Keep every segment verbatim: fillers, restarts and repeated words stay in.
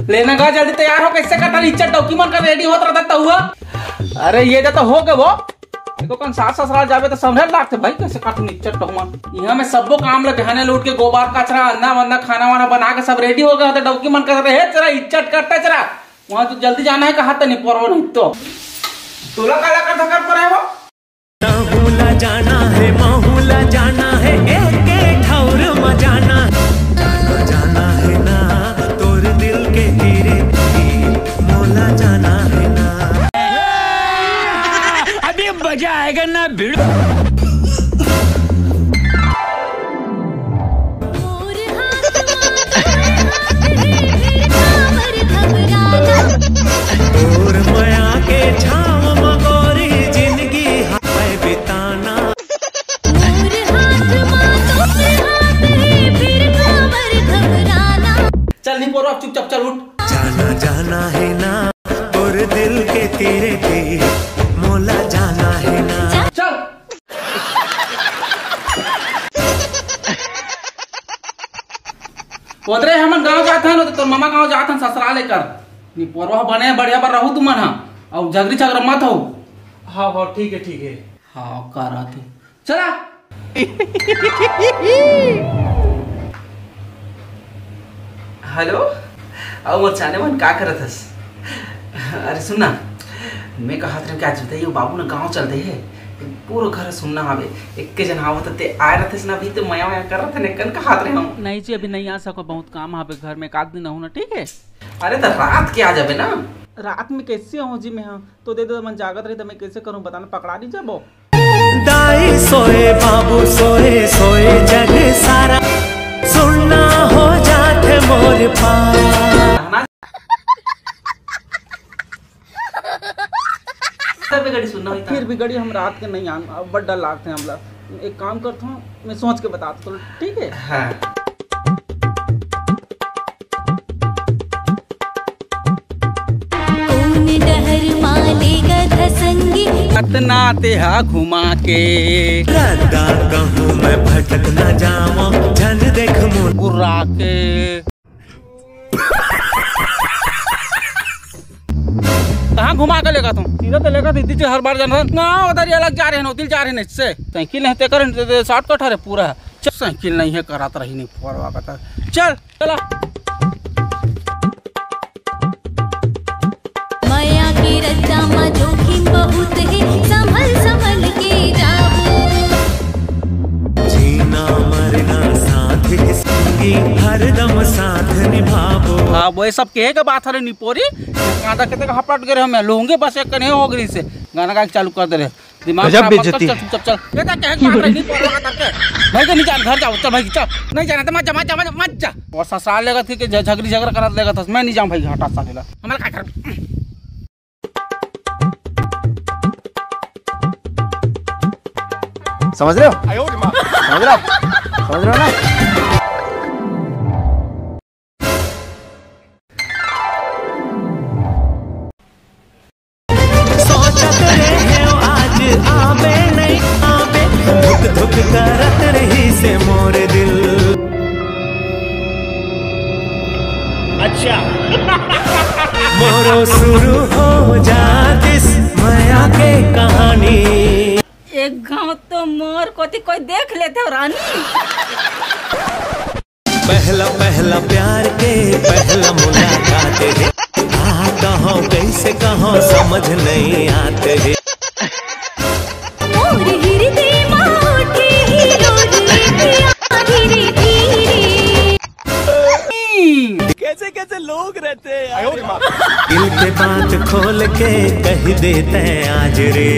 लेना गा, जल्दी तैयार हो, कैसे कटा इज्जत डौकी मन का रेडी होत रहता हुआ। अरे ये तो हो गए वो। देखो कौन सास ससुराल जाबे तो समझे लागते भाई, कैसे काटू इज्जत डौकी मन। यहाँ में सबो काम ले बिहाने लूट के गोबर कचरा अंदा वंदा खाना वाना बना के सब रेडी हो गए होते, डौकी मन कर रहे चरा इज्जत कटता चरा। वहाँ तो जल्दी जाना है, कहा तो नहीं पड़ो नहीं तो। तोला काला कर धकर पर है वो। महूला जाना है, महूला जाना है, एक के ठौर में जाना है। जाना, जाना है ना, तोर दिल के तीरे तीर, मोला जाना है ना। अभी मजा आएगा ना भिड़ू। तोर मया के छाँव म गोरी जिंदगी हाय बिताना। चल नहीं बोलो, अब चुपचाप चल उठ। जाना जाना है ना, तोर दिल के तीरे तीर, मोला जाना है ना। चल। ओतरे हमन गांव जात हन, ओतरे तोर मामा गांव जात हन ससुराल लेकर। निपोरवा बने बढ़िया बर रहू तुमन हा, अउ झगरी झगरा मत हो। हाँ, हाँ, ठीक है, ठीक है। हाँ, करा थे। चला। हेलो, अउ मोर चाने मन का करत हस? अरे सुन ना, मैं कहत रहें कि आज बताइए बाबू ना गांव चल दे हे, पूरा घर सुन्ना हवे, एक के जन आवत ते आए रहते ना, अभी तो मया मया कर रहे थे, कन कहत रहे हम। नहीं जी, अभी नहीं आ सको, बहुत काम हवे घर में, एक आध दिन रहू ना, ठीक है? अरे तो रात के आ जाबे ना। रात में कैसे आऊँ जी मैं? हाँ तो दे दे, मन जागत रही तो मैं कैसे करूँ बताना, पकड़ा नहीं जाबो। दाई सोए, बाबू सोए, सोए जग सारा, सुन्ना हो जात मोर पारा। फिर भी गड़ी हम रात के नहीं आन, अब बड़ डर लागत हे हमला। एक काम करत हूँ, मैं सोच के बतात हूँ, ठीक है? हाँ। कौन डहर मा लेगत संगी? अतना तेहा घुमा के। रद्दा कहूँ मैं भटक न जावं, झन देख मुन। बुर्रा के। कहाँ घुमा के लेगत हूँ? सीधा तो लेगत हूँ, इतनी हर बार जाना ना, उधर ये अलग जा रहे हैं, उधर जा रहे हैं, इससे साइकिल नहीं, तेकर shortcut हरे पूरा। चल, साइकिल नहीं है, करात रही नहीं, फोरवा का तो। चल। चला। मया के रद्दा मा जोखिम बहुत हे, संभल संभल के जाबो। जीना मरना साथ ही संगी, हरदम साथ निभाबो। हाँ, वो सब कहे के बात हरे निपोरी, कांदा के तक हपट गए हम लोग बस एक कने हो गई से गाना गाए चालू कर दे रहे। दिमाग गजब खराब मत कर, बेइज्जती। चल, चुपचाप चल। ये तो कहे के बात रही, नहीं पड़वा का तक। भाई के नहीं जान, घर जाओ, चल भाई, चल। नहीं जाना तो मत जा, मत जा, मत जा, मत जा। और ससुराल लेगा थी कि झ-, झगड़ी झगड़ा करत लेगा था, मैं नहीं जाऊँ भाई, हटा साले ला। हमारे का घर। समझ रहे हो? समझ रहे हो? समझ रहे हो ना? सोचत रहे हो आज आबे नहीं आबे, धुक धुक करत रही से मोर दिल। अच्छा। मोरो शुरू हो जातिस मया के कहानी। एक घाव तो मोर कोती कोई देख लेते हो रानी। पहला पहला प्यार के पहला मुलाकात हे। का कहो कैसे कहो समझ नहीं आते हे। मोर हृदय मा उठे हीरो रे पिया धीरे धीरे। कैसे कैसे लोग रहते हैं यार। दिल के बात खोल के कह देते हैं आज रे।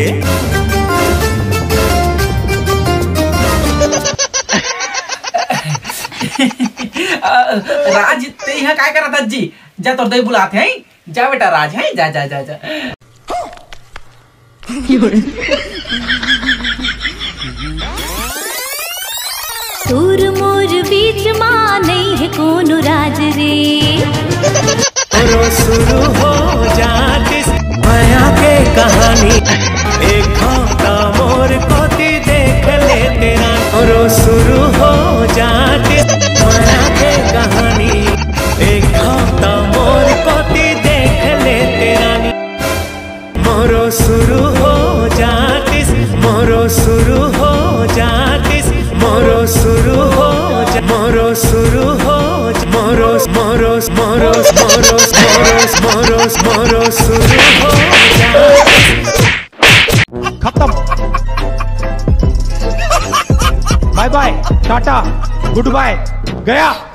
अ, राज, ते यहाँ काय करत हस जी? जा, तोर दाई बुलात हे, हैं? जा बेटा राज, हैं? जा, जा, जा, जा। तोर मोर बीच मा नहीं है कोनो राज रे। रो शुरू हो जातिस मया के कहानी। एक घाव तो मोर कोती देख ले तेरा। रो शुरू हो जातिस मया शुरू हो जातिस, मोरो शुरू हो जातिस, मोरो शुरू हो जा, मोरो शुरू हो जा, मोरो, मोरो, मोरो, मोरो, मोरो, मोरो, मोरो शुरू हो जातिस। खत्म। बाय बाय, टाटा, गुड बाय, गया।